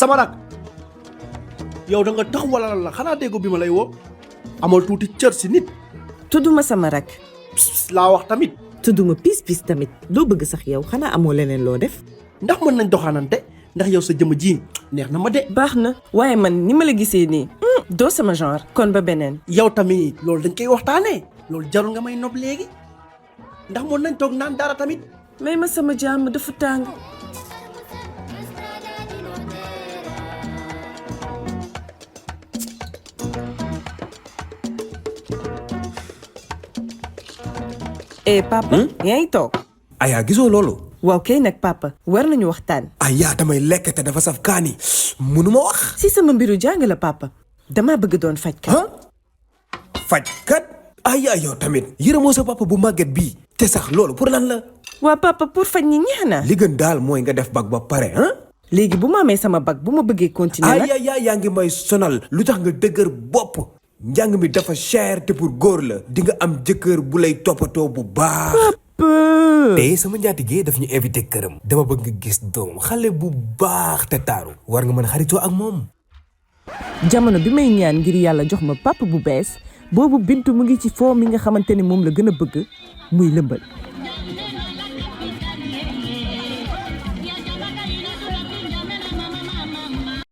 sama rak yow da nga tax wala la xanaa déggu bi ma lay woo amal tuuti cër si nit tudduma sama rak laa wax tamit tudduma pis tamit loo bëgg sax yow xanaa amoo leneen loo def ndax mën nañ doxaanante ndax yow sa jëmm ji neex na ma de baax na waaye man ni ma la gisee nii doo sama genre kon ba beneen yow tamit loolu dañ koy waxtaanee loolu jarul nga may nopp léegi ndax mën nañ toog naan dara tamit may ma sama jàmm dafa tàng papa yaa ngi toog aya gisoo loolu waaw kay nag papa war nañu waxtaan aya damay lekk te dafa saf kaani mënuma wax si sama mbiru jàng la papa dama bëgg doon fajkat fajkat aya yow tamit yërëmoo sa papa bu màgget bii te sax loolu pour lan la waa papa pour faj ñi ñeex na li gën daal mooy nga def bac ba pare léegi bu ma amee sama bac bu ma bëggee continuer nag aya yaa ngi may sonal lu tax nga dëgër bopp njàng mi dafa cher te pour góor la di nga am jëkkër bu lay toppatoo bu baax te sama njaatige daf ñu invité këram dama bëgg nga gis doom xale bu baax te taaru war nga mën a xaritoo ak moom jamono bi may ñaan ngir yàlla jox ma papa bu bees boobu Bintu mu ngi ci foo mi nga xamante ni moom la gën a bëgg muy lëmbal